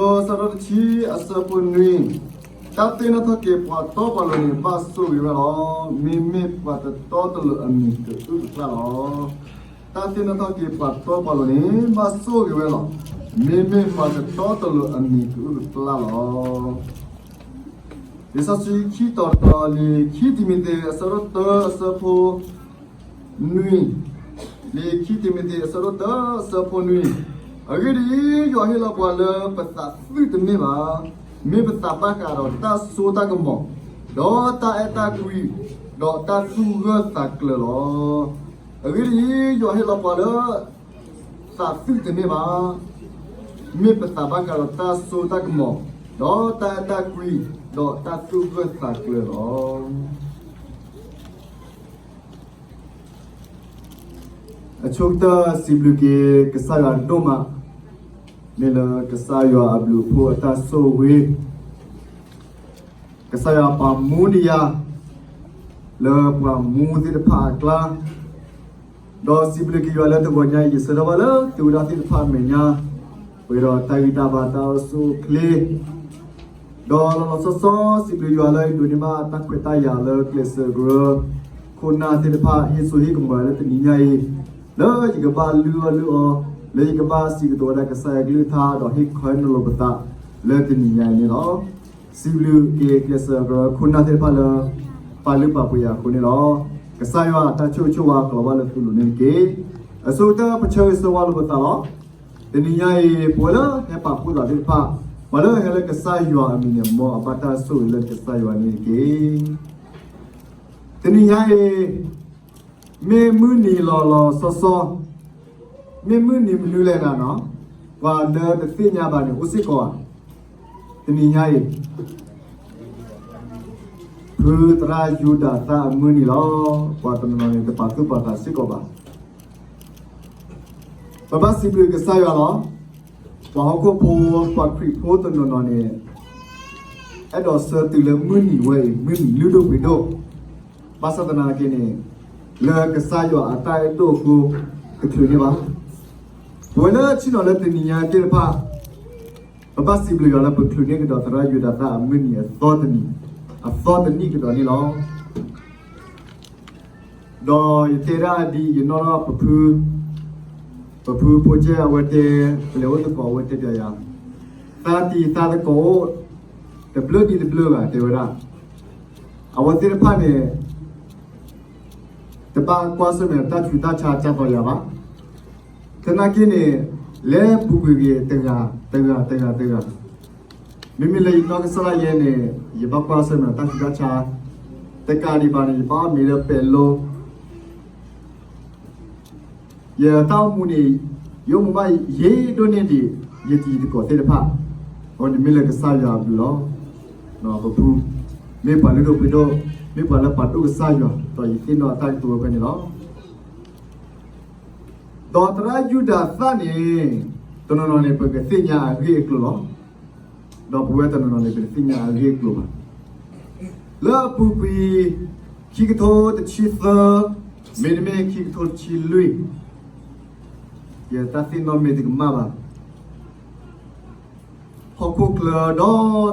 အဆၢဒိၣ်တဆံအဆၢဖိနွံ, တၢ်သ့ၣ်နီၣ်ထီၣ်က့ၤပှၤတီပှၤလိၤန့ၣ် ဘၣ်ဆိၣ်ဂ့ၤဝဲလီၤ. မ့မ့ၢ်ပှၤတတီတလိၤအမံၤကအုၣ်ကကျၢ်လီၤ. တၢ်သ့ၣ်နီၣ်ထီၣ်က့ၤပှၤတီပှၤလိၤန့ၣ် ဘၣ်ဆိၣ်ဂ့ၤဝဲလီၤ. မ့မ့ၢ်ပှၤတတီတလိၤအမံၤကအုၣ်ကကျၢ်လီၤ. လံာ်စီဆှံခံတီၤတတီၤ လံာ်ခံတံၤမသ့း အဆၢဒိၣ်တၢ အဆၢဖိ နွံ, လံာ်ခံတံၤမသ့း အဆၢဒိၣ်တၢ အဆၢဖိနွံ, အဂ့ၢ်ဒ်အံၤ, ယွၤဟ့ၣ်လီၤပှၤလၢ ပသးသုတမ့ၢ်ဘၣ်, မ့ၢ်ပသးဘၣ်ဃးဒီးတၢ်စိတၢ်ကမီၤ, ဒီးတၢ်အဲၣ်တၢ်ကွံ, ဒီးတၢ်သူၣ်ဂၢၢ်သးကျၢၤလီၤ. အဂ့ၢ်ဒ်အံၤ, ယွၤဟ့ၣ်လီၤပှၤလၢ သးသုတမ့ၢ်ဘၣ်, မ့ၢ်ပသးဘၣ်ဃးဒီးတၢ်စိတၢ်ကမီၤ, ဒီးတၢ်အဲၣ်တၢ်ကွံ, ဒီးတၢ်သူၣ်ဂၢၢ်သးကျၢၤလီၤ. အဆိကတၢၢ်စံးဘျုးက့ၤကစၢ်ယွၤဒိၣ်မး, မ့ၢ်လၢကစၢ်ယွၤအဘျုးအဖှိၣ်အတၢ်ဆိၣ်ဂ့ၤ ကစၢ်ယွၤပာ်မူဒံးယၤ လၢပှၤမူသ့ၣ်တဖၣ်အကျါ, ဒီးစံးဘျုးက့ၤယွၤလၢတဂီၤညါအံၤ ယဆၢထၢၣ်ဘၣ်လၢသုဝဲဒၣ်သ့ၣ်တဖၣ်အမဲာ်ညါ, ပှဲၤဒီးတၢ်ဂံၢ်တၢ်ဘါတၢ်အိၣ်ဆူၣ်အိၣ်ချ့, ဒီးလီၤလီၤဆီဆီစံးဘျုးယွၤလၢယဒိးန့ၢ်ဘၣ်တၢ်ခွဲးတၢ်ယာ်လၢကျဲးစၢးကရၢ ခိၣ်နၢ်သ့ၣ်တဖၣ် ဟ့ၣ်စိဟ့ၣ်ကမီၤလၢတနံၤညါအံၤ, လၢယကဘၣ်လုၢ်အီၣ်လုၢ်အီ, လၢယကဘၣ်စံးကတိၤဝဲဒၣ်ကစၢ်ယွၤကလုၢ်ကထါ ဒီးဟ့ၣ်ခီဟ့ၣ်နီၤလိာ်ပသး လၢတနံၤညါအံၤန့ၣ်လီၤ. စံးဘျုးက့ၤကျဲးစၢးကရၢခိၣ်နၢ်သ့ၣ်တဖၣ်လၢ ပာ်လုၢ်ပာ်ပှ့ၤယၤအဃိန့ၣ်လီၤ. ကစၢ်ယွၤအတၢ်ဆိၣ်ဂ့ၤဆိၣ်ဝါကလီၤဘၣ်လၢသုလိၤန့ၣ်တက့ၢ်. အဆိကတၢၢ်ပဆၢဂ့ၤဆၢဝါလိာ်ပသးလီၤ. တနံၤညါအံၤ ပဝဲလၢဟဲပာ်ဖှိၣ်သးသ့ၣ်တဖၣ်, ပှၤလၢဟဲလၢကစၢ်ယွၤအမံၤန့ၣ် မ်အဘၣ်တၢ်ဆိၣ်ဂ့ၤလၢကစၢ်ယွၤန့ၣ်တက့ၢ်. တနံၤညါအံၤ မ့ၢ်မုၢ်နံၤလီၤလီၤဆီဆီ, မ့ၢ်မုၢ်နံၤမနုၤလဲၣ်နၤနီၤ, ပှၤလၢတသ့ၣ်ညါဘၣ်န့ၣ် အိၣ်စ့ၢ်ကီးဧါ. တနံၤညါအံၤ ဖုသရၣ်ယူဒၤသၣ်အမုၢ်နံၤလီၤ. ပှၤတနီၤနီၤန့ၣ် တပာ်သူၣ်ပာ်သးစ့ၢ်ကီးဘၣ်. ပဘၣ်စံးဘျုးကစၢ်ယွၤလီၤ. ပှၤဟီၣ်ခိၣ်ဖိ ပှၤခရံာ်ဖိတနီၤနီၤန့ၣ် အဲၣ်ဒိးဆၢတုၤလၢမုၢ်နံၤဝဲအံၤ မုၢ်နံၤလုၢ်ဒိၣ်ပှ့ၤဒိၣ်, ဘၣ်ဆၣ်သနာ်က့န့ၣ် လၢကစၢ်ယွၤအတၢ်အဲၣ်ဒိၣ်အဃိ တချုးန့ၣ်ဘၣ်. ပဝဲလၢဆ့ၣ်နီၤလၢတနံၤညါသ့ၣ်တဖၣ် ပဘၣ်စံးဘျုးယွၤလၢပချုးန့ၢ်ကဒီးသရၣ်ယူဒၤသၣ်အမုၢ်နံၤအသီတနံၤ, အသီတနံၣ်ကဒီးန့ၣ်လီၤ. ဒီးယတဲဒၣ်ဒ်အံၤ ယနီၣ်ထီၣ်ပဖု, ပဖုဖိကဲ အဝဲတဲ, ပလဲၤအိၣ်သကိး အဝဲတဲပျးယၤ, သးတံၤသးသကိးအိၣ် တဘျၢဒံးတဘျၢဘၣ် တဲဝဲဒၣ်. အဝဲသ့ၣ်တဖၣ်န့ၣ် တဘၣ်ကွၢ်ဆၢၣ်မဲာ်တၢ်ဆူးတၢ်ဆါကၢ်သိးယၤဘၣ်. သနာ်က့န့ၣ် လဲၤပူၤကွံာ်က့ၤတဂၤ, တဂၤ, တဂၤ, တဂၤ. မ့မ့ၢ်လၢယနီၢ်ကစၢ်ဒၣ်ယဲန့ၣ် ယဘၣ်ကွၢ်ဆၢၣ်မဲာ်တၢ်ဆူးတၢ်ဆါ, တကးဒံးဘၣ်န့ၣ် ယဘၣ်အီၣ်မ့ၤလၢပဲၤလိ ယတၢ်အိၣ်မူန့ၣ် ယအိၣ်မူဘၣ်ယံာ်ဒိၣ်န့ၢ်ဒံး ယတံၤသကိးသ့ၣ်တဖၣ်, အဝဲန့ၣ်မ့ၢ်လၢကစၢ်ယွၤအဘျုးလီၤ. ပဖု မ့ၢ်ပှၤလုၢ်ဒိၣ်ပှ့ၤဒိၣ်, မ့ၢ်ပှၤလၢပာ်ဒိၣ်ကစၢ်ယွၤ, ဒီးယသ့ၣ်နီၣ်အတၢ်ကတိၤဝဲဖဲန့ၣ်လီၤ. ဒီးသရၣ်ယူဒၤသၣ်န့ၣ် တနီၤနီၤန့ၣ် ပကသ့ၣ်ညါအဂ့ၢ်အကျိၤလီၤ. ဒီးပဝဲတနီၤနီၤန့ၣ် ပတသ့ၣ်ညါအဂ့ၢ်အကျိၤဘၣ်. လၢအပူၤကွံာ် ခံကထိတဆံသၢ, မ့တမ့ၢ်ခံကထိတဆံလွံၢ်, ယတၢ်သ့ၣ်နီၣ်မ့ၢ်တကမၣ်ဘၣ် ဟီၣ်ခိၣ်ချၢ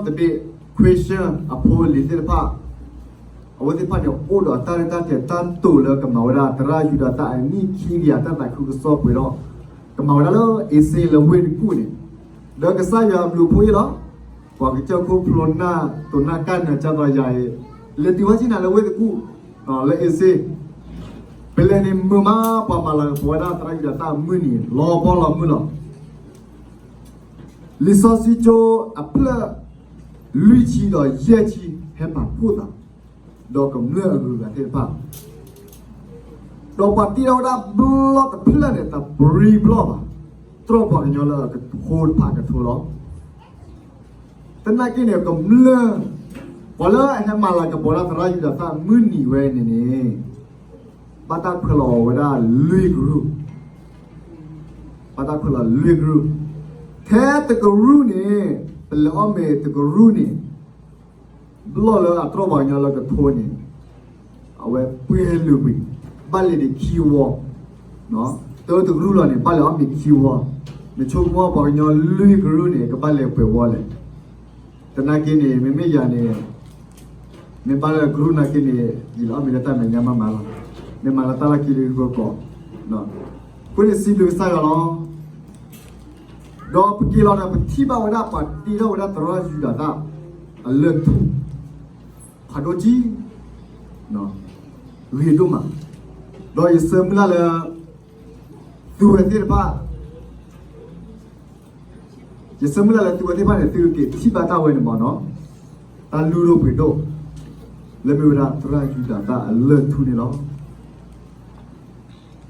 ဒီတဘ့ၣ် Christian အဖိအလံၤသ့ၣ်တဖၣ်, အဝဲသ့ၣ်တဖၣ်န့ၣ် အိၣ်ဒီးအတၢ်ရဲၣ်တၢ်ကျဲၤတၢ်တိာ်လၢကမၤဝဲဒၣ် သရၣ်ယူဒၤသၣ်အနံၣ်ခံကယၤတၢ်သးခုကစီၣ်ပှဲၤဒီး ကမၤဝဲဒၣ်လၢအ့စ့လၢဝ့ၢ်တကူၣ်န့ၣ်, ဒီးကစၢ်ယွၤအဘျုးအဖှိၣ်အံၤလီၤ. ပှၤကစၢၢ်ခိၣ်ဖျိနၢ်တိာ်နၢ်ကၢ်နၢၤကၢ်သိးယၤအံၤ, လဲၤတုၤဝဲကနၤလၢဝ့ၢ်တကူၣ်, လၢအ့စ့, ပလဲၤန့ၣ်မုာ်မး ပှၤမၤလၤကပီၤဝဲဒၣ်သရၣ်ယူဒၤသၣ်အမုၢ်နံၤ လီၤဘီလီၤမုၢ်လီၤ. လံာ်စီဆှံကၠိအဖျၢၣ်လွံၢ်ဆံဒီးယဲၢ်ဆံ ဟဲပာ်ဖှိၣ်သး, ဒီးကမျၢၢ်အဂုၤအဂၤသ့ၣ်တဖၣ်, ဒီးပှၤတ့ထီၣ်ဝဲဒၣ်ဘျီၣ်တဖျၢၣ်န့ၣ် တပျံၤဘျီၣ်ဘၣ်, တြီၢ်ပှၤကညီလၢအကထိတဖၣ်အကထိလီၤ. သနာ်က့န့ၣ် ကမျၢၢ် ပှၤလၢအဟဲမၤလၤကပီၤဒၣ်သရၣ်ယူဒၤသၣ်မုၢ်နံၤဝဲန့ၣ်န့ၣ် ဘၣ်တၢ်ခွဲးလီၤအီၤဝဲဒၣ်လွံၢ်ကရူၢ်, ဘၣ်တၢ်ခွဲးလီၤလွံၢ်ကရူၢ်, ထဲတကရူၢ်န့ၣ် ပလဲၤအီၣ်မ့ၤတကရူၢ်န့ၣ် ဘျီၣ်လၢအတြီၢ်ပှၤကညီလၢကထိန့ၣ် အဝဲပှဲၤလုာ်ကွံာ်, ဘၣ်လဲၤဒံးခံဝီ, တၢတကရူၢ်လီၤန့ၣ် ဘၣ်လဲၤအီၣ်မ့ၤခံဝီ, နဆိကမိၣ်ပှၤကညီလွံၢ်ကရူၢ်န့ၣ် ကဘၣ်လဲၤပှဲၤဝီလဲၣ်. သနာ်က့န့ၣ် မ့မ့ၢ်ယၤန့ၣ် မ့ၢ်ဘၣ်လၢကရူၢ်နာ်က့န့ၣ် ယလီၤအီၣ်မ့ၤလၢတၢ်မဲာ်ညါမးမးလီၤ. မ့ၢ်မၤလၢတၢ်လီၢ်ခံလၢဂီၤကီး, အဃိန့ၣ်စံးဘျုးကစၢ်ယွၤလီၤ. ဒီးပက့ၤလီၤဒီးပထံၣ်ဘၣ်ဝဲဒၣ်ပှၤတ့ထီၣ်ဝဲဒၣ်သရၣ်ယူဒၤသၣ် အလၢၢ်ထူၣ် ဖးဒိၣ်ကံ ဂ့ၤဒိၣ်မး, ဒီးယဆၢမုၢ်လၢ်လၢ သုဝဲသ့ၣ်တဖၣ် ယဆၢမုၢ်လၢ်လၢသုဝဲသ့ၣ်တဖၣ်န့ၣ် သုက့ၤထံၣ်ဘၣ်တၢ်ဝဲန့ၣ်မ့ၢ်နီၤ, တၢ်လုၢ်ဒိၣ်ပှ့ၤဒိၣ် လၢမ့ၢ်ဝဲဒၣ်သရၣ်ယူဒၤသၣ်အလၢၢ်ထူၣ်န့ၣ်လီ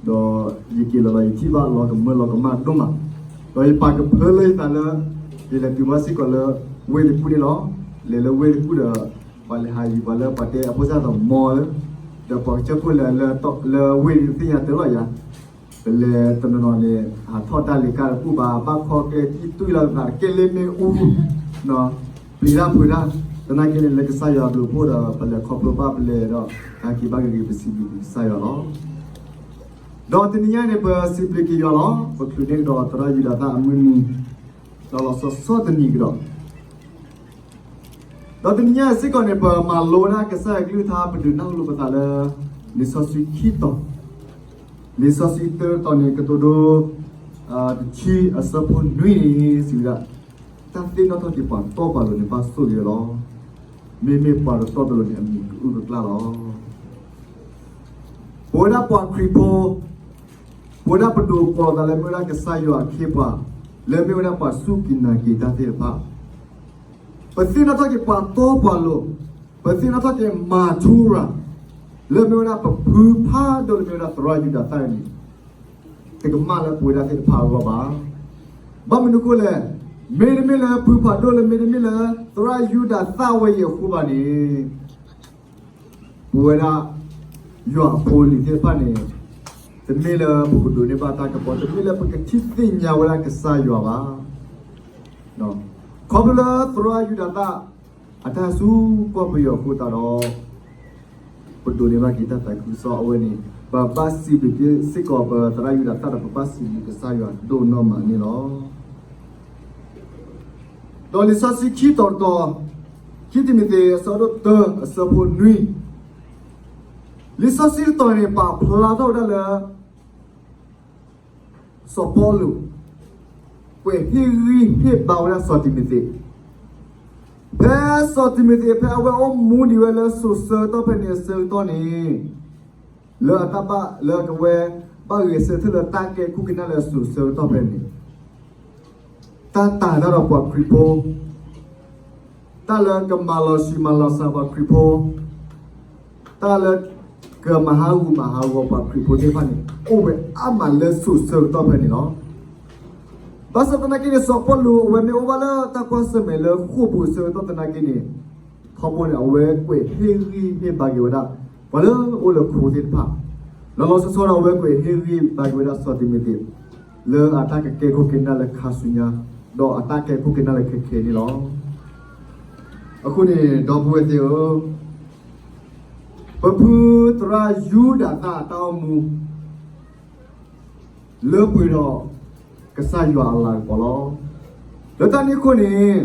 ၤ. ဒီးယက့ၤလီၤဒီးယထံၣ်ဘၣ်လီၤကမၢလီၤကမၣ်ဒိၣ်မး, ဒီးယပာ်ကဖၢလၢယသးလၢ ယလဲၤတုၤဘၣ်စ့ၢ်ကီးလၢဝ့ၢ်တကူၣ်န့ၣ်လီၤ. လဲၤလၢဝ့ၢ်တကူၣ်ဒီး ပှၤလဲၤဟးယံၤပှၤလၢပှၤတဲအဖိစၢ်သးမီလၢ ဒီးပှၤကစၢၢ်ခိၣ်လဲၤလၢဝ့ၢ်န့ၣ်သ့ၣ်ညါတၢ်လီၤယၤ, ပလဲၤတနီၤနီၤန့ၣ် ဟးထီၣ်တၢ်လ့ၤကါတဘူၣ်ဘၣ်, ဘၣ်ခီကျဲထံၣ်တွံၢ်လီၤသးတကဲလၢမ့ၣ်အူ ပျံၤတၢ်ဖုးတၢ်, သနာ်က့န့ၣ် လၢကစၢ်ယွၤအဘျုးအဖှိၣ်ဒီး ပလဲၤခီဖျိဘၣ်ပလဲၤဒီး တၢ်က့ၤဘၣ်ဂ့ၤဂ့ၤပစံးဘျုးကစၢ်ယွၤလီၤ. ဒီးတနံၤညါန့ၣ် ပစံးဘျုးက့ၤယွၤလီၤ. ပချုးန့ၢ်ကဒီးသရၣ်ယူဒၤသၣ်အမုၢ်နံၤ ဒီးလီၤဆီဆီတနံၤကဒီး ဒီးတနံၤညါစ့ၢ်ကီးန့ၣ် ပမၤလိဝဲဒၣ်ကစၢ်ယွၤကလုၢ်ကထါ ပဒုးနၢ်ဟူလိာ်ပသးလၢ လံာ်စီဆှံခံတီၤ, လံာ်စီဆှံတတီၤန့ၣ် ကတိၤဒိ တဆံအဆၢဖိနွံန့ၣ် စံးဝဲဒၣ်, တၢ်သ့ၣ်နီၣ်ထီၣ်က့ၤပှၤတီပှၤလိၤန့ၣ် ဘၣ်ဆိၣ်ဂ့ၤလီၤ. မ့မ့ၢ်ပှၤတတီတလိၤန့ၣ် အမံၤကအုၣ်ကကျၢ်လီၤ. ပဝဲဒၣ်ပှၤခရံာ်ဖိ, ပဝဲဒၣ်ပဒိးကိးသးလၢမ့ၢ်ဝဲဒၣ်ကစၢ်ယွၤအခ့အပှၤ, လၢမ့ၢ်ဝဲဒၣ်ပှၤစူၢ်က့ၤနာ်က့ၤတၢ်သ့ၣ်တဖၣ်, ပသ့ၣ်နီၣ်ထီၣ်က့ၤပှၤတီပှၤလိၤ, ပသ့ၣ်နီၣ်ထီၣ်က့ၤမၤထူရၤ, လၢမ့ၢ်ဝဲဒၣ်ပဖုဖးဒိၣ်လၢမ့ၢ်ဝဲဒၣ်သရၣ်ယူဒၤသၣ်န့ၣ် တကမၣ်လၢပဝဲဒၣ်သ့ၣ်တဖၣ်အဂီၢ်ဘၣ်. ဘၣ်မနုၤအဃိလဲၣ်, မ့တမ့ၢ်လၢဖုဖးဒိၣ်လၢမ့တမ့ၢ်လၢသရၣ်ယူဒၤသၣ်ဝဲအံၤအဃိဘၣ်န့ၣ်, ပဝဲဒၣ် ယွၤအဖိအလံၤသ့ၣ်တဖၣ်န့ၣ်, တမ့ၢ်လၢပကဒိးန့ၢ်ဘၣ်တၢ်ကပီၤ, တမ့ၢ်လၢပကထံၣ်သ့ၣ်ညါဝဲဒၣ်ကစၢ်ယွၤဘၣ်. ခီဖျိလၢသရၣ်ယူဒၤသၣ် အတၢ်ဆူကီၢ်ပယီၤအဃိသတးဒီး ပဒိးန့ၢ်ဘၣ်က့ၤတၢ်သးခုကစီၣ်အဝဲန့ၣ် ပဘၣ်စံးဘျုးက့ၤစ့ၢ်ကီးပသရၣ်ယူဒၤသၣ်ဒီး ပဘၣ်စံးဘျုးကစၢ်ယွၤဒိၣ်နီၢ်မးန့ၣ်လီၤ. ဒီးလံာ်စီဆှံခံတီၤတတီၤ, ခံတံၤမသ့း အဆၢဒိၣ်တၢ အဆၢဖိနွံ, လံာ်စီဆှံတတီၤန့ၣ် ပာ်ဖျါထီၣ်ဝဲဒၣ်လၢ စီၤပီလူး ကွဲးဟ့ၣ်ဂံၢ်ဟ့ၣ်ဘါဝဲဒၣ်စီၤတံၤမသ့း, ဖဲစီၤတံၤမသ့း ဖဲအဝဲအိၣ်မူဒံးဝဲလၢစိၤဆၢကတီၢ်ဖဲန့ၣ်အဆၢကတီၢ်န့ၣ်, လၢအတၢ်ဘၣ်လၢကဝဲ ဘၣ်ဂဲၤဆၢထၢၣ်လၢတၢ်ကဲခိၣ်ကနၣ်လၢအစိၤဆၢကတီၢ်ဖဲန့ၣ်, တၢ်တၤတၢ်ဒီးပှၤခရံာ်ဖိ တၢ်လၢကမၤလီၤဆံးမၤလီၤစှၤပှၤခရံာ်ဖိ, တၢ်လၢကမၤဟးဂူာ်မၤဟးဂီၤပှၤခရံာ်ဖိသ့ၣ်တဖၣ်န့ၣ် အိၣ်ဝဲအါမးလၢစိၤဆၢကတီၢ်ဖဲန့ၣ်လီၤ. ဘၣ်ဆၣ်သနာ်က့န့ၣ် စီၤပီလူး အဝဲမ့ၢ်အိၣ်ဘၣ်လၢတၢ်ကွၢ်ဆၢၣ်မဲာ်လၢဃိာ်ပူၤအဆၢကတီၢ်သနာ်က့န့ၣ်, ထီဘိန့ၣ် အဝဲကွဲးဟ့ၣ်ဂံၢ်ဟ့ၣ်ဘါက့ၤဝဲဒၣ် ပှၤလၢအအိၣ်လၢခိသ့ၣ်တဖၣ်, လီၤလီၤဆီဆီဒီးအဝဲကွဲးဟ့ၣ်ဂံၢ်ဘါက့ၤဝဲဒၣ်စီၤတံၤမသ့း လၢအတၢ်ကကဲခိၣ်ကနၣ်လၢခါဆူညါ, ဒီးအတၢ်ကဲခိၣ်ကနၣ်လၢခဲခဲန့ၣ်လီၤ. အဃိန့ၣ် ဒီပုၢ်ဝဲၢ်သ့ၣ်ဧၢ, ပဖုသရၣ်ယူဒၤသၣ်အတၢ်အိၣ်မူ လၢပှဲၤဒီးကစၢ်ယွၤအလၤကပီၤလီၤ. လၢတၢ်န့ၣ်အဃိန့ၣ်,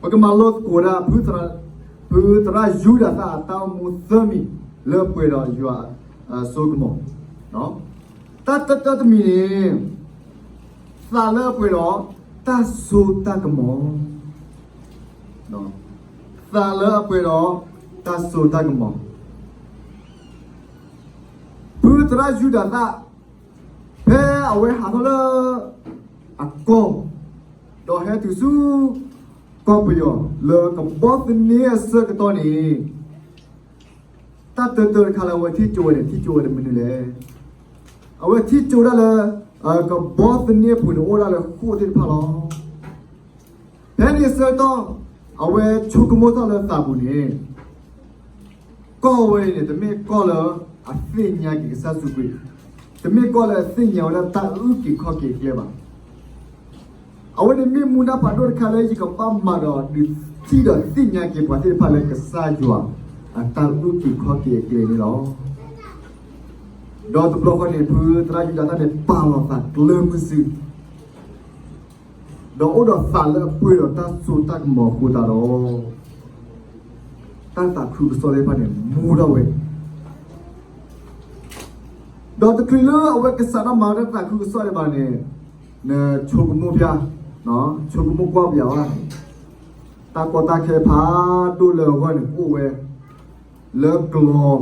ပကမၤလိသကိးဝဲဒၣ် ဖုသရၣ်ယူဒၤသၣ်အတၢ်အိၣ်မူသၢမံၤ လၢပှဲၤဒီးယွၤအစိကမီၤ, တၢ်တၢတမံၤန့ၣ်, သးလၢအပှဲၤဒီးတၢ်စိတၢ်ကမီၤ, သးလၢအပှဲၤဒီးတၢ်စိတၢ်ကမီၤ ဖုသရၣ်ယူဒၤသၣ်, ဖဲအဝဲဟးထီၣ်လၢအကီၢ်, ဒီးဟဲတုၤဆူ ကီၢ်ပယီၤလၢကဘီသန့အဆၢကတီၢ်န့ၣ်, တၢ်တၢတၢတခါလၢအဝဲထံၣ်ကၠိဝဲန့ၣ် ထံၣ်ကၠိဝဲတမနုၤလဲၣ်. အဝဲထံၣ်ကၠိဒၣ်လၢ ကဘီသန့အပူၤန့ၣ် အိၣ်ဝဲဒၣ်လၢဃိာ်သ့ၣ်တဖၣ်လီၤ. ဖဲန့ၣ်အဆၢကတီၢ် အဝဲဆိကမိၣ်ထီၣ်လၢသးပူၤန့ၣ်, ကီၢ်ဝဲအံၤန့ၣ် တမ့ၢ်ကီၢ်လၢအသ့ၣ်ညါက့ၤကစၢ်ယ့ၣ်ၡူးခရံာ်, တမ့ၢ်ကီၢ်လၢအသ့ၣ်ညါဝဲဒၣ်တၢ်အုၣ်က့ၤခီၣ်က့ၤအကျဲဘၣ်. အဝဲန့ၣ်မ့ၢ်မူဒါဖးဒိၣ်တခါလၢ ယကဘၣ်မၤဒီးဒုးထံၣ်ဒီးသ့ၣ်ညါက့ၤပှၤသ့ၣ်တဖၣ်လၢကစၢ်ယွၤအတၢ်အုၣ်က့ၤခီၣ်က့ၤအကျဲန့ၣ်လီၤ. ဒီးတဘျီဃီန့ၣ် ဖုသရၣ်ယူဒၤသၣ်န့ၣ် ပာ်လီၤသးကျၢၤမုဆူ ဒီးအိၣ်ဒီးသးလၢအပှဲၤဒီးတၢ်စိတၢ်ကမီၤအဃိသတးဒီး, တၢ်သးခုကစီၣ်သ့ၣ်တဖၣ်န့ၣ် မူထီၣ်ဝဲ, ဒီးတချုးလၢအဝဲကစးထီၣ်မၤတၢ်သးခုကစီၣ်ဒံးဘၣ်န့ၣ်, နဆိကမိၣ်ဖျါ, ဆိကမိၣ်ကွၢ်ဖျါဝဲ, တၢ်ကီတၢ်ခဲဖးဒိၣ်လၢအဂီၢ်န့ၣ်အိၣ်ဝဲ လၢကျိာ်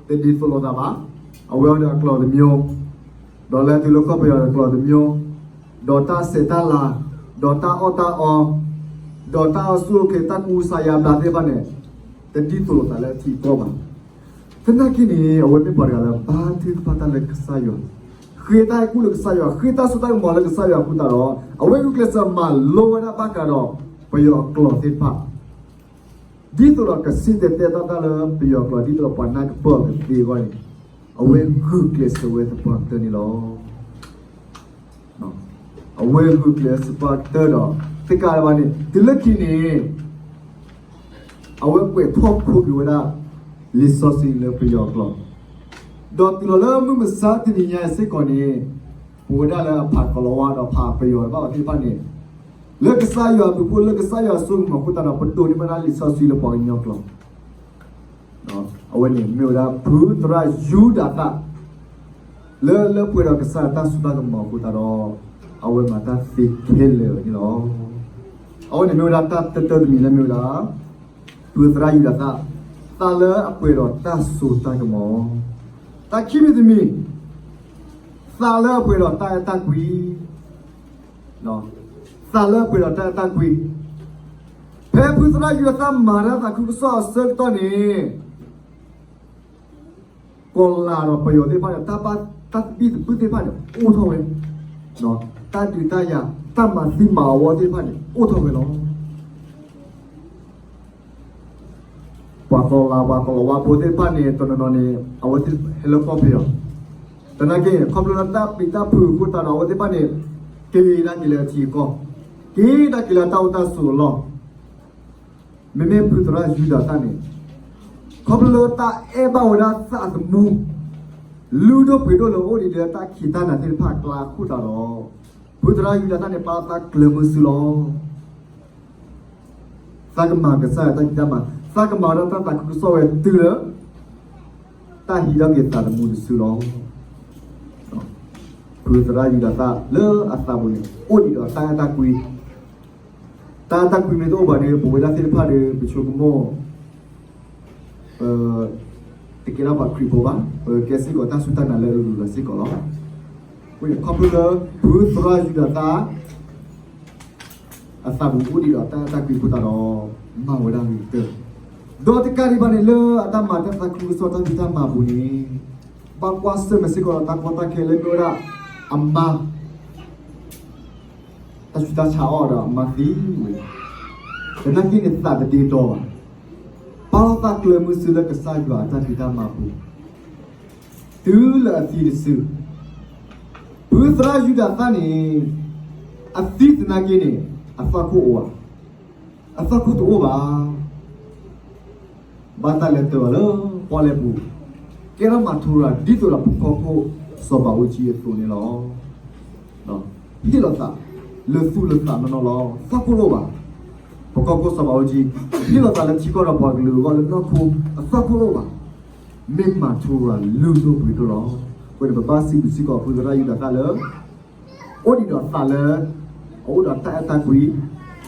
တဒ်သိးလိာ်သးဘၣ်, အဝဲအံၤဒီးအကျိာ်တမျိုး, ဒီးလဲၤတုၤလၢကီၢ်ပယီၤဒီးကျိာ်တမျိုး, ဒီးတၢ်ဆဲးတၢ်လၤ, ဒီးတၢ်အီၣ်တၢ်အီ, ဒီးတၢ်အိၣ်ဆူၣ်အိၣ်ချ့ တၢ်ကူစါယါဘျါသ့ၣ်တဖၣ်န့ၣ်, တဒ်သိးလိာ်သးလၢအထံအကီၢ်ဘၣ်. သနာ်က့န့ၣ် အဝဲမ့ၢ်ပှၤတဂၤလၢဘါထုကဖၣ်တၢ်လၢကစၢ်ယွၤ, ဃ့တၢ်အဲၣ်ကူၣ်လၢကစၢ်ယွၤ, ဃ့တၢ်စိတၢ်ကမီၤလၢကစၢ်ယွၤအဃိသတးဒီး, အဝဲဂုာ်ကျဲးစၢးမၤလိဝဲဒၣ်ဘၣ်ဃးဒီး ပယီၤအကျိာ်သ့ၣ်တဖၣ် ဒ်သိးဒီးကစံၣ်တဲၤတဲလီၤတၢ်လၢပယီၤကျိာ် ဒ်သိးဒီးပှၤနၢ်ကပၢၢ်အီၤကသ့အဂီၢ်န့ၣ်, အဝဲဂုာ်ကျဲးစၢးဝဲသပှၢ်ကတၢၢ်န့ၣ်လီၤ. အဝဲဂုာ်ကျဲးစၢးသပှၢ်ကတၢၢ်ဒီး တကးဒံးဘၣ်န့ၣ် တုၤလၢခံန့ၣ် အဝဲကွဲးထီၣ်ဖိးကွံာ်ဝဲဒၣ် လံာ်စီဆှံလၢပယီၤကျိာ်, ဒီးတုၤလီၤလၢမုၢ်မဆါတနံၤညါစ့ၢ်ကီးန့ၣ်, ပဝဲဒၣ်လၢအဖးကိၤလၤဝါဒီးဖးပယီၤတဖၣ်အီၤသ့ၣ်တဖၣ်န့ၣ်, လၢကစၢ်ယွၤအဘျုးအဖှိၣ် လၢကစၢ်ယွၤအစိကမီၤအဃိသတးဒီး ပဒိးန့ၢ်ဘၣ်ဒၣ်လံာ်စီဆှံလၢပှၤကညီကျိာ် အဝဲန့ၣ်မ့ၢ်ဝဲဒၣ်ဖုသရၣ်ယူဒၤသၣ် လၢလၢပှဲၤဒီးကစၢ်ယွၤတၢ်စိတၢ်ကမီၤအဃိသတးဒီး, အဝဲမၤတၢ်သ့ခဲလၢာ်န့ၣ်လီၤ. အဝဲန့ၣ်မ့ၢ်ဝဲဒၣ်တၢ်တၢတမံၤလၢမ့ၢ်ဝဲဒၣ် ဖုသရၣ်ယူဒၤသၣ်, သးလၢအပှဲၤဒီးတၢ်စိတၢ်ကမီၤ. တၢ်ခံမံၤတမံၤ, သးလၢအပှဲၤဒီးတၢ်အဲၣ်တၢ်ကွံ သးလၢအပှဲၤဒီးတၢ်အဲၣ်တၢ်ကွံ. ဖဲဖုသရၣ်ယူဒၤသၣ်မၤတၢ်သးခုကစီၣ်အဆၢကတီၢ်န့ၣ်, ကီၤလၤဒီးပယီၤသ့ၣ်တဖၣ်န့ၣ် တၢ်ဘၣ်တၢ်သဘံၣ်သဘုၣ်သ့ၣ်တဖၣ်န့ၣ် အိၣ်ထီၣ်ဝဲ, တၢ်ဒုးတၢ်ယၤ တၢ်မၤသံမၤဝီသ့ၣ်တဖၣ်န့ၣ် အိၣ်ထီၣ်ဝဲလီၤ. ပှၤကီၤလၤ ပှၤကီၤလၤဝါဖိသ့ၣ်တဖၣ်န့ၣ် တနီၤနီၤန့ၣ် အဝဲသ့ၣ်ဟဲလၢကီၢ်ပယီၤ, သနာ်က့ ခီဖျိလၢတၢ်ပျံၤတၢ်ဖုးအဃိသတးဒီး အဝဲသ့ၣ်တဖၣ်န့ၣ် က့ၤဒၣ်က့ၤလၢအထံအကီၢ်, က့ၤဒၣ်က့ၤလၢတၢ်အိၣ်တၢ်ဆိးအလီၢ်. မ့မ့ၢ်ဖုသရၣ်ယူဒၤသၣ်န့ၣ်, ခီဖျိလၢတၢ်အဲၣ်ဘၣ်ဝဲဒၣ်သးသမူ လုၢ်ဒိၣ်ပှ့ၤဒိၣ်လၢအိၣ်ဒံးလၢတၢ်ခံးတၢ်နၤသ့ၣ်တဖၣ်အကျါအဃိသတးဒီး, ဖုသရၣ်ယူဒၤသၣ်န့ၣ် ပာ်သးကျၢၤမုဆူလီၤ. သးကမၤကစၢ်ယွၤတၢ်ဖံးတၢ်မၤ, သးကမၤဝဲဒၣ်တၢ်သးခုကစီၣ်ဝဲတုၤလၢ တၢ်ဟံးထီၣ်က့ၤသးသမူတစုလီၤ. ဖုသရၣ်ယူဒၤသၣ်လၢအသးပူၤန့ၣ် အိၣ်ဒံးဒီးတၢ်အဲၣ်တၢ်ကွံ, တၢ်အဲၣ်တၢ်ကွံမ့ၢ်တအိၣ်ဘၣ်န့ၣ် ပဝဲဒၣ်သ့ၣ်တဖၣ်ဒီး ပဆိကမိၣ် ပတကဲထီၣ်ပှၤခရံာ်ဖိဘၣ်, ပကဲစ့ၢ်ကီးတၢ်စူၢ်တၢ်နာ်လၢအဂုၤအဂၤစ့ၢ်ကီးလီၤ. အဃိန့ၣ် ခီဖျိလၢ ဖုသရၣ်ယူဒၤသၣ် အသးပူၤအိၣ်ဒံးဒီးတၢ်အဲၣ်တၢ်ကွံအဃိသတးဒီး မၤဝဲဒၣ်ဂ့ၤကတၢၢ်, ဒီးတကးဒံးဘၣ်န့ၣ် လၢအတၢ်မၤတၢ်သးခုကစီၣ်တၢ်ဖံးတၢ်မၤအပူၤန့ၣ် ဘၣ်ကွၢ်ဆၢၣ်မဲာ်စ့ၢ်ကီးဒီးတၢ်ကီတၢ်ခဲလၢမ့ၢ်ဝဲဒၣ် အမါ တၢ်ဆူးတၢ်ဆါအီၣ်ဒီးအမါသံဝဲ, သနာ်က့န့ၣ်သးတဒ့ဒီဘၣ်, ပာ်လီၤသးကျၢၤမုဆူလၢကစၢ်ယွၤအတၢ်ဖံးတၢ်မၤအပူၤ တုၤလၢအသံတစု, ဖုသရၣ်ယူဒၤသၣ်န့ၣ် အသံသနာ်က့န့ၣ် အသွၣ်ခိၣ်အိၣ်ဧါ, အသွၣ်ခိၣ်တအိၣ်ဘၣ်. ဘၣ်တၢ်လဲၤတၢၤအီၤလၢပီၣ်လဲၣ်ပူၤ, ကဲထီၣ်မၤထူရၤဒ်သိးဒီးပကီၢ်ခိၣ်စီၤဘးအူကၠံအသိးန့ၣ်လီၤ. ဟ့ၣ်လီၤသးလၢသူၣ်လၢသးနီၢ်နီၢ်လီၤ. သွၣ်ခိၣ်တအိၣ်ဘၣ်. ပကီၢ်ခိၣ်စီၤဘးအူကၠံ ဟ့ၣ်လီၤသးလၢထံကီၢ်ဒီးပှၤကလုာ်အဂီၢ်လၢနီၢ်ခိ အသွၣ်ခိၣ်တအိၣ်ဘၣ်. မ့ၢ်မၤထူရၤလုၢ်ဒိၣ်ပှ့ၤဒိၣ်လီၤ. အဃိန့ၣ် ပဘၣ်စံးဘျုးစ့ၢ်ကီးဖုသရၣ်ယူဒၤသၣ်လၢ အိၣ်ဒံးဒီးသးလၢ အအိၣ်ဒီးတၢ်အဲၣ်တၢ်ကွံ, ဒီး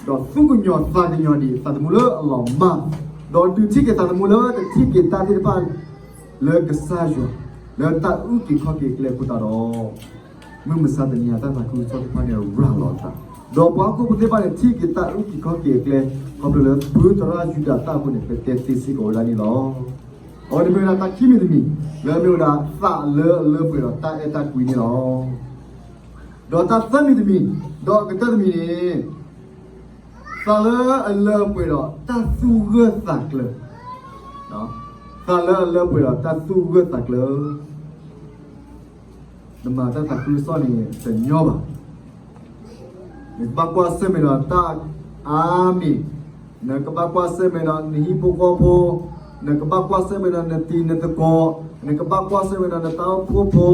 သူၣ်ကညီၤသးကညီၤဒံးသးသမူလၢအလီၤမၢ်, ဒီးဒုးထံၣ်က့ၤသးသမူလၢတထံၣ်က့ၤတၢ်သ့ၣ်တဖၣ် လၢကစၢ်ယွၤ လၢတၢ်အုၣ်က့ၤခီၣ်က့ၤအကျဲအဃိသတးဒီး မုၢ်မဆါတနံၤအတၢ်သးခုကစီၣ်သ့ၣ်တဖၣ်န့ၣ် ရၤလီၤအသး, ဒီးပှၤဟီၣ်ခိၣ်ဖိသ့ၣ်တဖၣ်န့ၣ် ထံၣ်က့ၤတၢ်အုၣ်က့ၤခီၣ်က့ၤအကျဲ ခီဖျိလၢဖုသရၣ်ယူဒၤသၣ်အဃိန့ၣ် ပတဲသ့စ့ၢ်ကီးဝဲဒၣ်န့ၣ်လီၤ. အဝဲန့ၣ်မ့ၢ်ဝဲဒၣ်တၢ်ခံမံၤတမံၤ လၢမ့ၢ်ဝဲဒၣ်သးလၢအလၢပှဲၤဒီးတၢ်အဲၣ်တၢ်ကွံန့ၣ်လီၤ. ဒီးတၢ်သၢမံၤတမံၤ, ဒီးအကတၢၢ်တမံၤန့ၣ် သးလၢအလၢပှဲၤဒီးတၢ်သူၣ်ဂၢၢ်သးကျၢၤ, သးလၢအလၢပှဲၤဒီးတၢ်သူၣ်ဂၢၢ်သးကျၢၤ နမၤတၢ်သးခုကစီၣ်န့ၣ် တညီဘၣ်. နကဘၣ်ကွၢ်ဆၢၣ်မဲာ်ဒီးတၢ်အါမံၤ, နကဘၣ်ကွၢ်ဆၢၣ်မဲာ်ဒီးနဟံၣ်ဖိဃီဖိ, နကဘၣ်ကွၢ်ဆၢၣ်မဲာ်ဒီးနတံၤနသကိး, နကဘၣ်ကွၢ်ဆၢၣ်မဲာ်ဒီးနတၢ်အိၣ်ဖှိၣ်ဖိ,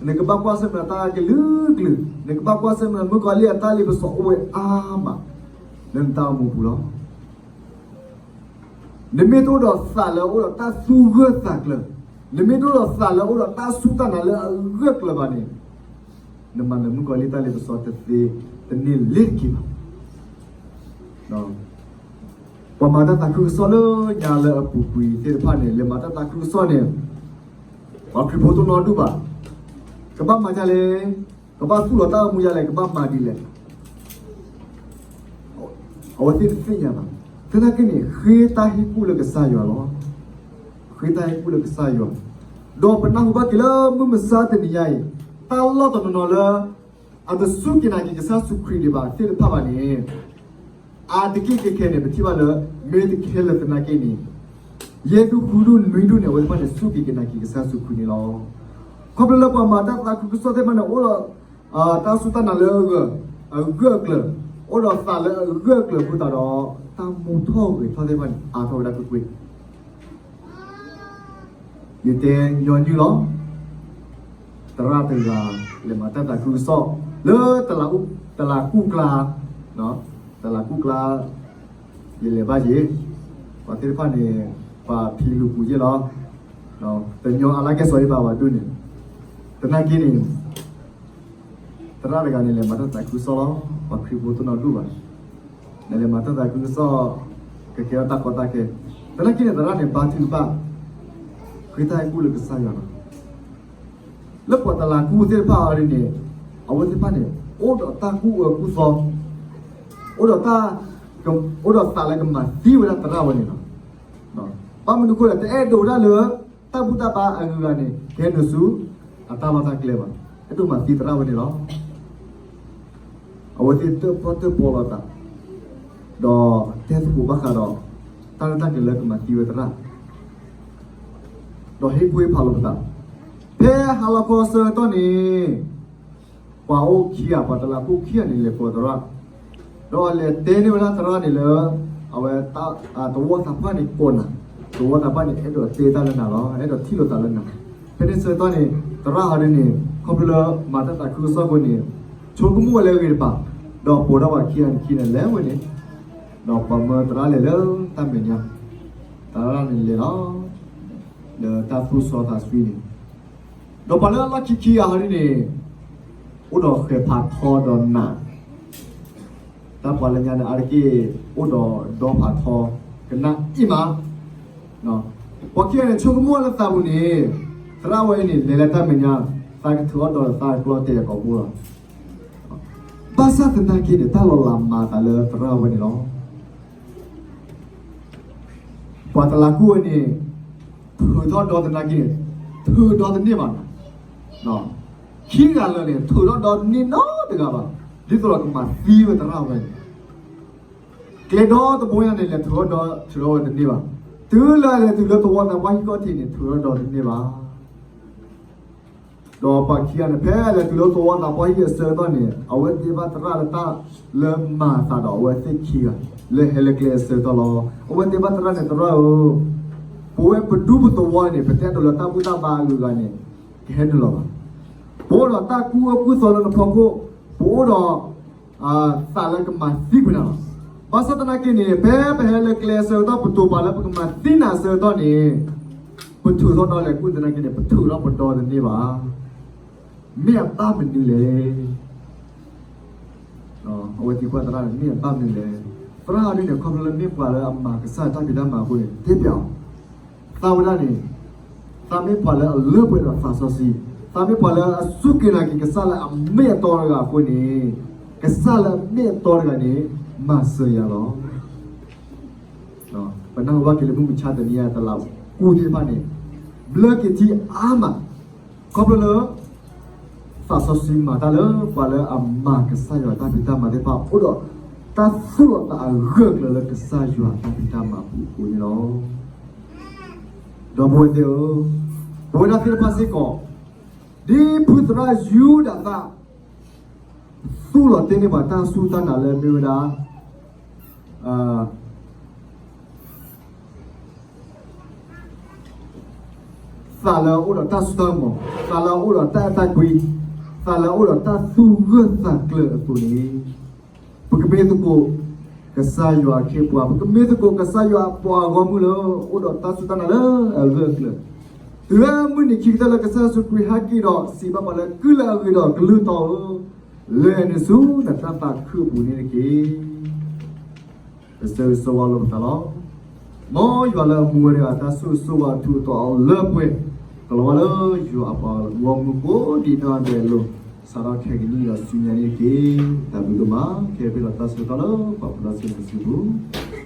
နကဘၣ်ကွၢ်ဆၢၣ်မဲာ်ဒီးတၢ်ကလုာ်ကလုာ်, နကဘၣ်ကွၢ်ဆၢၣ်မဲာ်ဒီးမုၣ်ကီၤလံၢ်အတၢ်လ့ပစီအိၣ်ဝဲအါမး လၢနတၢ်အိၣ်မူပူၤလီၤ. နမ့ၢ်တအိၣ်ဒီးသးလၢအအိၣ်ဒီးတၢ်သူၣ်ဂၢၢ်သးကျၢၤ, နမ့ၢ်တအိၣ်ဒီးသးလၢအအိၣ်ဒီးတၢ်စူၢ်တၢ်နာ်လၢအဂၢၢ်ကျၢၤဘၣ်န့ၣ်, နမၤနၢၤမုၣ်ကီၤလံၢ်တၢ်လ့ပစီတသ့, တန့ၢ်လ့ၤတက့ၢ်ဘၣ်. ပှၤမၤတၢ်သးခုကစီၣ်လၢညါလၢအပူၤကွံာ်သ့ၣ်တဖၣ်န့ၣ် လဲၤမၤတၢ်သးခုကစီၣ်န့ၣ်, ပှၤခရံာ်ဖိတနီၤဒူၣ်ဘၣ်, ကဘၣ်မၤဒ်လဲၣ်, ကဘၣ်သူၣ်လီၤတၢ်အိၣ်မူဒ်လဲၣ်, ကဘၣ်မၤဒ်လဲၣ် အဝဲသ့ၣ်တသ့ၣ်ညါဘၣ်. သနာ်က့န့ၣ် ဃ့တၢ်ဟ့ၣ်ကူၣ်လၢကစၢ်ယွၤလီၤ. ဃ့တၢ်ဟ့ၣ်ကူၣ်လၢကစၢ်ယွၤ, ဒီးပနၢ်ဟူဘၣ်က့ၤလၢမုၢ်မဆါတနံၤညါအံၤ, တၢ်လီၢ်တနီၤနီၤလၢ အတစူၢ်က့ၤနာ်က့ၤကစၢ်ယ့ၣ်ၡူးခရံာ်ဒံးဘၣ်သ့ၣ်တဖၣ်ဘၣ်န့ၣ်, အါတက့ၢ်ခဲခဲန့ၣ် ပထံၣ်ဘၣ်လၢ မ့ၢ်တခဲလၢာ်သနာ်က့န့ၣ်, ယဲၢ်ဒူၣ်ဃုဒူၣ်နွံဒူၣ်န့ၣ် အဝဲသ့ၣ်တဖၣ်န့ၣ် စူၢ်က့ၤက့ၤနာ်က့ၤကစၢ်ယ့ၣ်ၡူးခရံာ်န့ၣ်လီၤ. ခီဖျိလၢပှၤမၤတၢ်သးခုကစီၣ်သ့ၣ်တဖၣ်န့ၣ် အိၣ်ဒီး တၢ်စူၢ်တၢ်နာ်လၢအဂၢၢ်အကျၢၤ, အိၣ်ဒီးသးလၢအဂၢၢ်အကျၢၤအဃိသတးဒီး, တၢ်မူထီၣ်ဂဲၤထီၣ်သ့ၣ်တဖၣ်န့ၣ် အါထီၣ်ဝဲဒၣ်ကွ့ၢ်ကွ့ၢ် ယတဲညီနုၢ်လီၤ. သရၣ်တဂၤ လဲၤမၤတၢ်သးခုကစီၣ် လၢ တလးကူၣ်ကျါ, တလးကူၣ်ကျါ, ယလဲၤဘၣ်ယ့ၤ, ပှၤသ့ၣ်တဖၣ်န့ၣ် ပှၤဖံးလူၤပူၤယ့ၢ်လီၤ. တညီအလါကဲစီၤအ့ဘၣ်ဝဲဒၣ်န့ၣ်, သနာ်က့န့ၣ် သရၣ်တဂၤန့ၣ် လဲၤမၤတၢ်သးခုကစီၣ်လီၤ. ပှၤခရံာ်ဖိတနီၤဒူၣ်ဘၣ်, နလဲၤမၤတၢ်သးခုကစီၣ်, ကကဲထီၣ်တၢ်ကီတၢ်ခဲ, သနာ်က့န့ၣ် သရၣ်န့ၣ် ဘါထုကဖၣ်, ဃ့တၢ်ဟ့ၣ်ကူၣ်လၢကစၢ်ယွၤလီၤ. လၢပှၤတလးကူၣ်သ့ၣ်တဖၣ်အံၤန့ၣ်, အဝဲသ့ၣ်တဖၣ်န့ၣ် အိၣ်ဒီးတၢ်ကူၣ်အၢကူၣ်သီ, အိၣ်ဒီးတၢ်, အိၣ်ဒီးသးလၢကမၤသံဝဲဒၣ်သရၣ်ဝဲန့ၣ်လီၤ. ဘၣ်မနုၤအဃိလဲၣ်, တအဲၣ်ဒိးဝဲဒၣ်လၢ တၢ်ဘူၣ်တၢ်ဘါအဂုၤအဂၤန့ၣ် ကဟဲနုာ်ဆူ အတၢ်လီၢ်တၢ်ကျဲဘၣ်. အဲၣ်ဒိးမၤသံသရၣ်ဝဲန့ၣ်လီၤ. အဝဲသ့ၣ်တၢၣ်ပီၣ်တၢၣ်ပီလိာ်သး, ဒီးတဲသကိးဘၣ်ဃးဒီး တၢ်လၢတၢ်ကလဲၤလၢကမၤသံဝဲသရၣ်, ဒီးဟ့ၣ်ကူၣ်ဟ့ၣ်ဖးလိာ်ပသး, ဖဲဟါလီၤခီအဆၢကတီၢ်န့ၣ် ပှၤအိၣ်ခံဂၤ, ပှၤတလးကူၣ်ခံဂၤန့ၣ် လဲၤကိးသရၣ်, ဒီးလဲၤတဲန့ၢ်ဝဲဒၣ်သရၣ်န့ၣ်လၢ အဝဲ သဝီသးပှၢ်န့ၣ်ကိးနၤ, သဝီသးပှၢ်န့ၣ် အဲၣ်ဒိးတဲတၢ်လၢနၤလီၤ, အဲၣ်ဒိးထံၣ်လိာ်သးလၢနၤ. ဖဲန့ၣ်ဆၢကတီၢ်န့ၣ် သရၣ်ဟီဒ်န့ၣ် ခီဖျိလၢမၤတၢ်သးခုကစီၣ်အဃိန့ၣ် ဆိကမိၣ်ဝဲလၢအဂ့ၤတပၤ, ဒီးပိာ်ထီၣ်ပှၤခံဂၤန့ၣ်ခံဂၤန့ၣ် လဲၤဝဲန့ၣ်, ဒီးပှၤမၢသရၣ်လဲၤလၢတၢ်မဲာ်ညါ, သရၣ်န့ၣ်လဲၤလီၤ လၢတၢ်သူၣ်စီသးဆှံန့ၣ်, ဒီးပှၤလၢအလီၢ်ခံခံဂၤဟီဒ်န့ၣ် အိၣ်ဒီးဃဲၤဖးထီဒီးနး, တၢ်ပှၤလၢညါန့ၣ် အါတက့ၢ် အိၣ်ဒီးဒီဖးထီ ကနၣ်အံၤမး, ပှၤခံဂၤန့ၣ် ဆိကမိၣ်လၢသးပူၤန့ၣ် သရၣ်ဝဲအံၤန့ၣ် လဲၤလၢတၢ်မဲာ်ညါ, သးကထုးအီၣ်ဒီးသးကျီတဲာ်အကိာ်ဘိလီၤ. ဘၣ်ဆၣ်သနာ်က့န့ၣ် တၢ်လီၤလးမၤအသးလၢသရၣ်ဝဲန့ၣ်လီၤ. ပှၤတလးကူၣ်ဝဲန့ၣ် ထုးထီၣ်ဒီသနာ်က့န့ၣ် ထုးဒီတန့ၢ်ဘၣ်. ခံဂၤလၢာ်န့ၣ် ထုးထီၣ်ဒီတန့ၢ်နီတဂၤဘၣ်. ဒ်သိးဒီးကမၤသံဝဲသရၣ်ဝဲန့ၣ်, ကျဲဒီတဘိညါန့ၣ် လဲၤထုးထီၣ်ဒီထုးထီၣ်ဝဲတန့ၢ်ဘၣ်. တုၤလၢလဲၤတုၤလၢသဝီသးပှၢ်ဟံၣ်ခီၣ်ထံးန့ၣ် ထုးထီၣ်ဒီတန့ၢ်ဘၣ်. ဒီးပှၤခံဂၤန့ၣ် ဖဲလဲၤတုၤလၢသဝီသးပှၢ်ဟံၣ်အဆၢကတီၢ်န့ၣ် အဝဲတဲဘၣ်သရၣ်လၢတၢ်လၢမၤအသးဒီးအဝဲသ့ၣ်ခံဂၤ လၢဟဲလၢကျဲအဆၢကတီၢ်လီၤ. အဝဲတဲဘၣ်သရၣ်န့ၣ် သရၣ်ဧၢ, ပဝဲပဒူပသဝီန့ၣ် ပတအဲၣ်ဒိးလၢတၢ်ဘူၣ်တၢ်ဘါအဂုၤအဂၤန့ၣ် ကဟဲနုာ်လီၤဘၣ်. ပအိၣ်ဒီးတၢ်ကူၣ်အၢကူၣ်သီလၢနဖီခိၣ်, ပအိၣ်ဒီး သးလၢကမၤသံကွံာ်နၤလီၤ. ဘၣ်ဆၣ်သနာ်က့န့ၣ် ဖဲပဟဲလၢကျဲအဆၢကတီၢ် ပတိာ်ပာ်လၢပကမၤသံနၤအဆၢကတီၢ်န့ၣ် ပထုးထီၣ်ဒီလဲၤကူၣ်သနာ်က့န့ၣ် ပထုးထီၣ်ပဒီတန့ၢ်ဘၣ်. မ့ၢ်အဘၣ်မနုၤလဲၣ်. အဝဲသံကွၢ်သရၣ်န့ၣ် မ့ၢ်အဘၣ်မနုၤလဲၣ်. သရၣ်ဒ်န့ၣ် ခီဖျိလၢမ့ၢ်ပှၤလၢအမၤကစၢ်တၢ်ဖံးတၢ်မၤအဃိန့ၣ် တဲပျးအီၤ သးဝဲဒၣ်န့ၣ် သးမ့ၢ်ပှၤလၢအလၢပှဲၤဒီးသးစီဆှံ, သးမ့ၢ်ပှၤလၢအစူၢ်က့ၤနာ်က့ၤကစၢ်လၢအမ့ၢ်အတီတဂၤအဃိန့ၣ် ကစၢ်လၢအမ့ၢ်အတီတဂၤန့ၣ် မၤစၢၤယၤလီၤ. ပနၢ်ဟူဘၣ်က့ၤလၢမုၢ်မဆါတနံၤအံၤ တလးကူၣ်သ့ၣ်တဖၣ်န့ၣ် ဘျၢက့ၤထံအါမး ခီဖျိလၢ သးစီဆှံမၤတၢ်လၢပှၤလၢအမၤကစၢ်ယွၤတၢ်ဖံးတၢ်မၤသ့ၣ်တဖၣ် အိၣ်ဒီးတၢ်သူၣ်လီၤသးအဂၢၢ်ကျၢၤလၢကစၢ်ယွၤတၢ်ဖံးတၢ်မၤအပူၤအဃိန့ၣ်လီၤ. ဒီပုၢ်ဝဲၢ်သ့ၣ်ဧၢ, ပဝဲဒၣ်သ့ၣ်တဖၣ်စ့ၢ်ကီး ဒ်ဖုသရၣ်ယူဒၤသၣ် သူၣ်လီၤတ့ၢ်န့ၢ်ပှၤတၢ်စူၢ်တၢ်နာ်လၢမ့ၢ်ဝဲဒၣ် အ သးလၢအအိၣ်ဒီးတၢ်စိတၢ်ကမီၤ, သးလၢအအိၣ်ဒီးတၢ်အဲၣ်တၢ်ကွံ, သးလၢအအိၣ်ဒီးတၢ်သူၣ်ဂၢၢ်သးကျၢၤအသိးန့ၣ်, ပကမ့ၢ်သကိး ကစၢ်ယွၤအခ့အပှၤ, ပကမ့ၢ်သကိးကစၢ်ယွၤအပှၤဂီၢ်မုၢ်လၢ အိၣ်ဒီးတၢ်စူၢ်တၢ်နာ်လၢအဂၢၢ်အကျၢၤ, တုၤလၢမုၢ်နံၤခံကတၢၢ်လၢကစၢ်ယ့ၣ်ၡူးခရံာ်ဟဲက့ၤဒီး စံးဘၣ်ပှၤလၢ ကုၢ်လၢအဂ့ၤဒီးကလုၢ်တီဧၢ, လဲၤနုာ်ဆူနတၢ်သးခုအပူၤန့ၣ်တက့ၢ်. ပဆၢဂ့ၤဆၢဝါလိာ်ပသးလီၤ. မ်ယွၤလၢအမူဝဲတဂၤတၢ်ဆိၣ်ဂ့ၤဆိၣ်ဝါအထူအတီၤအိၣ်လၢပှဲၤ, ကလီၤဝါလၢယွၤအပှၤဂီၢ်မုၢ်ကိးဒံးနီၢ်ဒဲးအလိၤ, စးထီၣ်ခဲကနံၣ်ဒီးဆူညါန့ၣ်တက့ၢ်. တၢ်ဘျုးဒိၣ်မး, ကဟဲပ့ၤလီၤတၢ်ဆၢကတီၢ်လၢပှၤဖူလီၤဆ့ၣ်နီၤစုပူၤ